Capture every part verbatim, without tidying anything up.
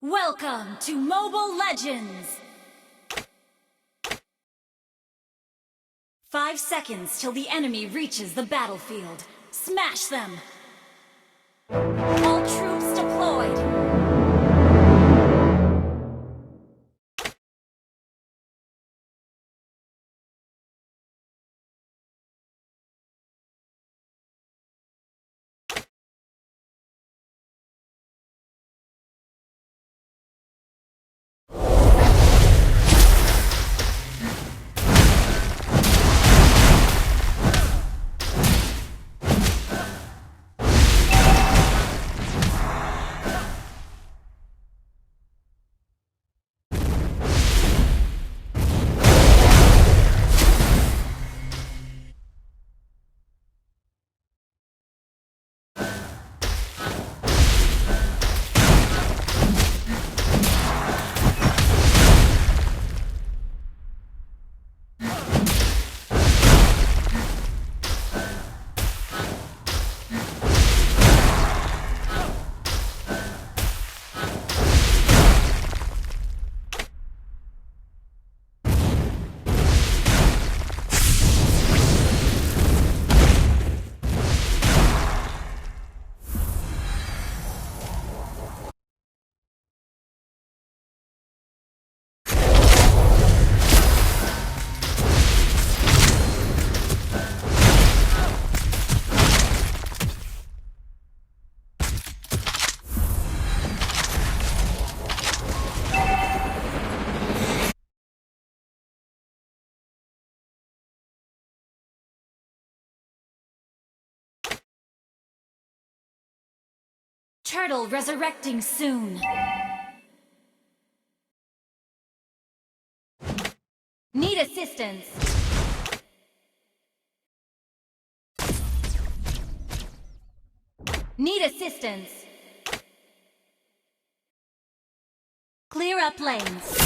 Welcome to Mobile Legends! Five seconds till the enemy reaches the battlefield. Smash them! All troops deployed! Turtle resurrecting soon. Need assistance. Need assistance. Clear up lanes.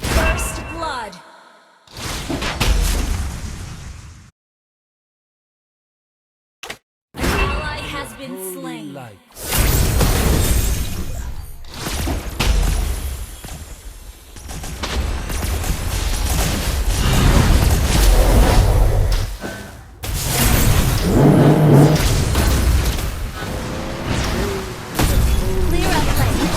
First blood. An ally has been slain. Clear up lanes.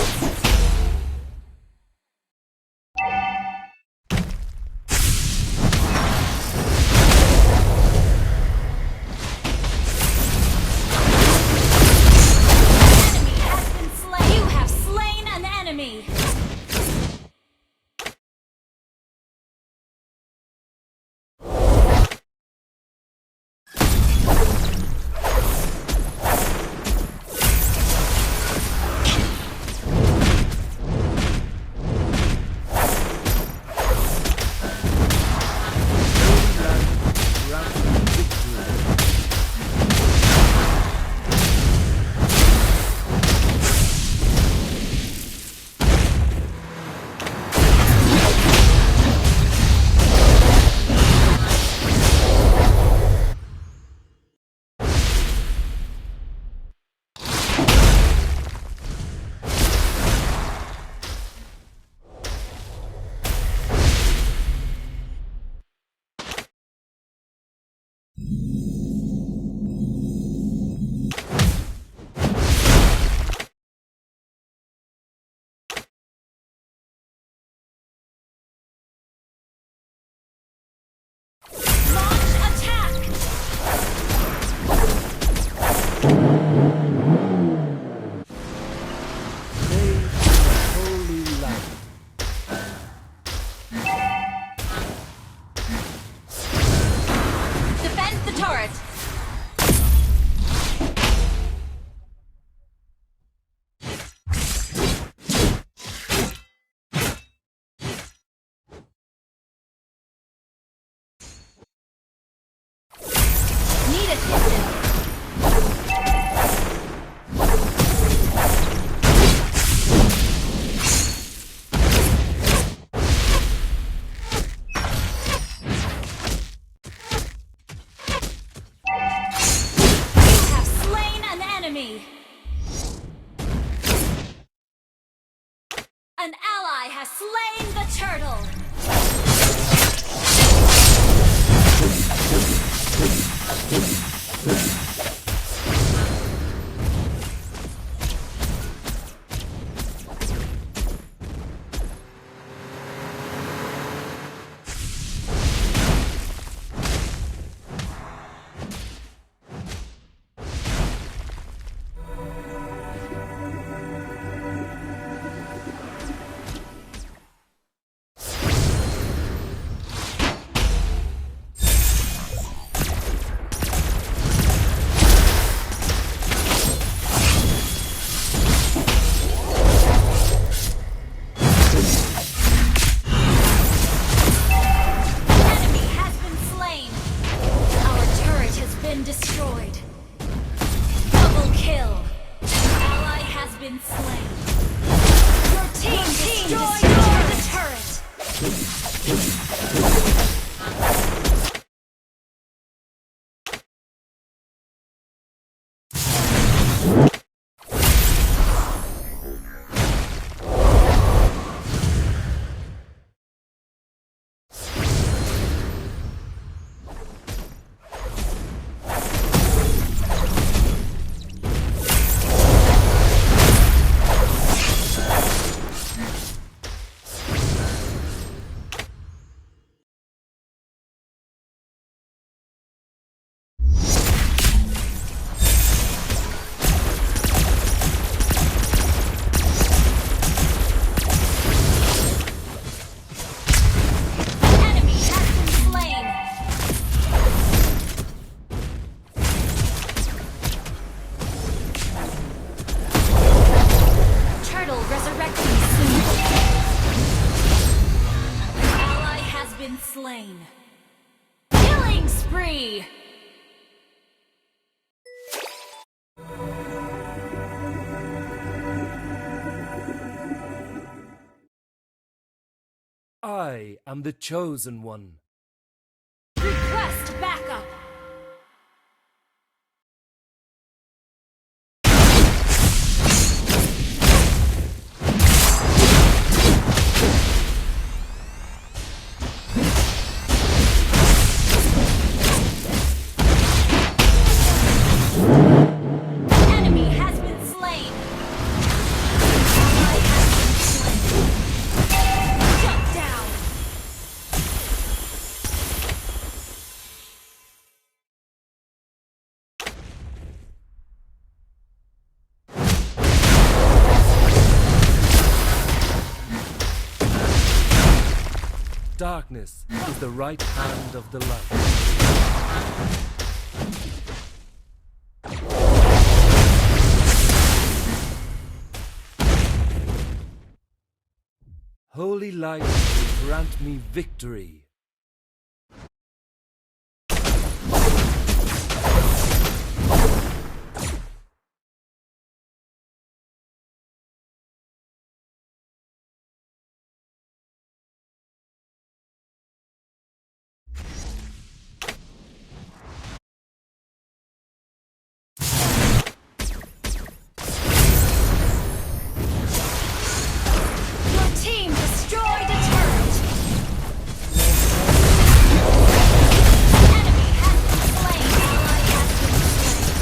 An ally has slain the turtle. Enemy has been slain. Our turret has been destroyed. Double kill. An ally has been slain. Your team destroyed the turret. Enemy has been slain. Turtle resurrecting soon. An ally has been slain. Killing spree! I am the chosen one. Request backup! Enemy has been slain. Ally has been slain. Shut down. Darkness is the right hand of the light. Holy light will grant me victory. Your team destroyed a turret. Enemy has been slain. Ally has been slain.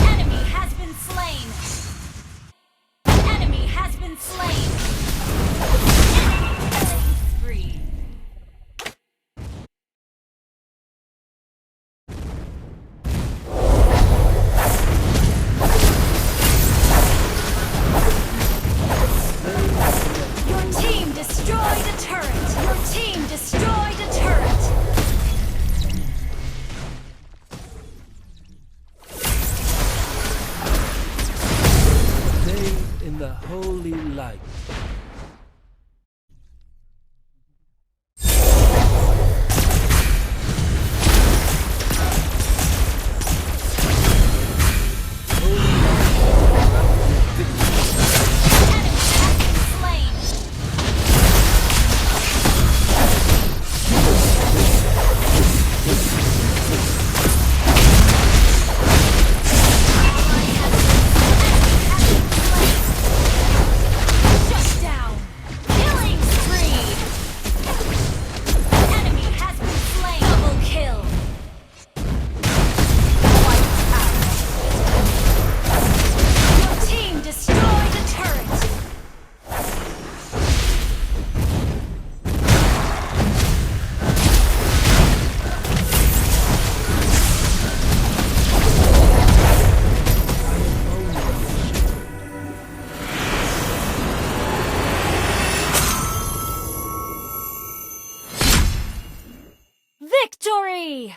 Enemy has been slain. Enemy has been slain. Enemy killing spree. Your team destroyed a turret. Your team destroyed a turret. Bathe in the holy light. Hey,